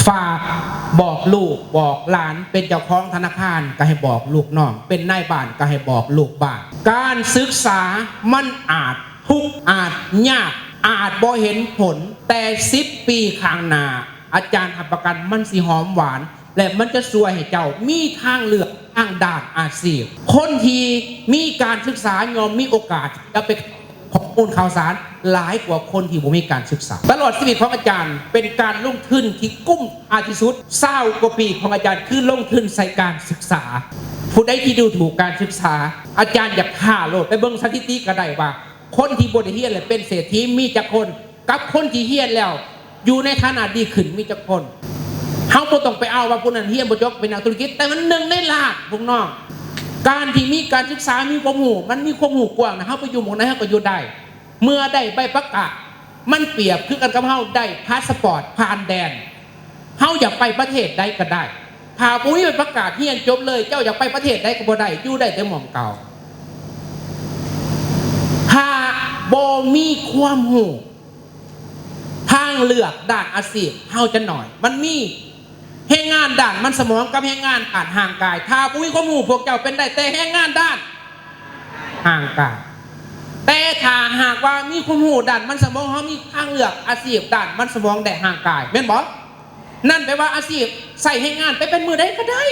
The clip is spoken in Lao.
ຝາກບອກລູກບອກຫຼານ ເປັນເຈົ້າຂອງທະນາຄານກໍໃຫ້ບອກລູກນ້ອງ ເປັນນາຍບ້ານກໍໃຫ້ບອກລູກບ້ານ. ການສຶກສາມັນອາດທຸກອາດຍາກ ອາດບໍ່ເຫັນຜົນ ແຕ່ສິບປີຂ້າງໜ້າ ອາຈານຮັບປະກັນມັນຊິຫອມຫວານ ແລະ ມັນຈະຊ່ວຍໃຫ້ເຈົ້າມີທາງເລືອກທາງດ້ານອາຊີບ. ຄົນທີ່ມີການສຶກສາຍ່ອມມີໂອກາດທີ່ຈະໄປ ຂໍ້ມູນຂ່າວສານຫຼາຍກວ່າຄົນທີ່ບໍ່ມີການສຶກສາ. ຕະຫຼອດຊີວິດຂອງອາຈານເປັນການລົງທຶນທີ່ກຸ້ມຄ່າທີ່ສຸດ. ຊາວກວ່າປີຂອງອາຈານຄືລົງທຶນໃສ່ການສຶກສາ. ຜູ້ໃດທີ່ດູຖູກການສຶກສາ ອາຈານຢາກທ້າໂລດ ໄປເບິ່ງສະຖິຕິກໍໄດ້ວ່າ ຄົນທີ່ບໍ່ໄດ້ຮຽນ ແລະ ເປັນເສດຖີມີຈັກຄົນ ກັບຄົນທີ່ຮຽນແລ້ວຢູ່ໃນຖານະດີຂຶ້ນມີຈັກຄົນ? ເຮົາບໍ່ຕ້ອງໄປເອົາວ່າຜູ້ນັ້ນຮຽນບໍ່ຈົບເປັນນັກທຸລະກິດ ແຕ່ມັນໜຶ່ງໃນລ້ານພວກນ້ອງ. ການທີ່ມີການສຶກສາ ມີຄວາມຮູ້ ມັນມີຄວາມຮູ້ກວ້າງນະ ເຮົາໄປຢູ່ໝ່ອງໃດເຮົາກໍຢູ່ໄດ້. ເມື່ອໄດ້ໃບປະກາດ ມັນປຽບຄືກັນກັບເຮົາໄດ້ພາສະປອດຜ່ານແດນ. ເຮົາຢາກໄປປະເທດໃດກໍໄດ້ ຖ້າບໍ່ມີໃບປະກາດຮຽນຈົບເລີຍ ເຈົ້າຢາກໄປປະເທດໃດກໍບໍ່ໄດ້ ຢູ່ໄດ້ແຕ່ໝ່ອງເກົ່າ. ຖ້າບໍ່ມີຄວາມຮູ້ ທາງເລືອກດ້ານອາຊີບເຮົາຈະໜ້ອຍ. ມັນມີແຮງງານດ້ານມັນສະໝອງກັບແຮງງານດ້ານຮ່າງກາຍ. ຖ້າບໍ່ມີຄວາມຮູ້ ພວກເຈົ້າເປັນໄດ້ແຕ່ແຮງງານດ້ານຮ່າງກາຍ. ແຕ່ຖ້າຫາກວ່າມີຄວາມຮູ້ດ້ານມັນສະໝອງ ເຮົາມີທາງເລືອກອາຊີບດ້ານມັນສະໝອງ ແລະ ຮ່າງກາຍ ແມ່ນບໍ່? ນັ້ນແປວ່າອາຊີບໃຊ້ແຮງງານໄປເປັນມື້ໃດກໍໄດ້.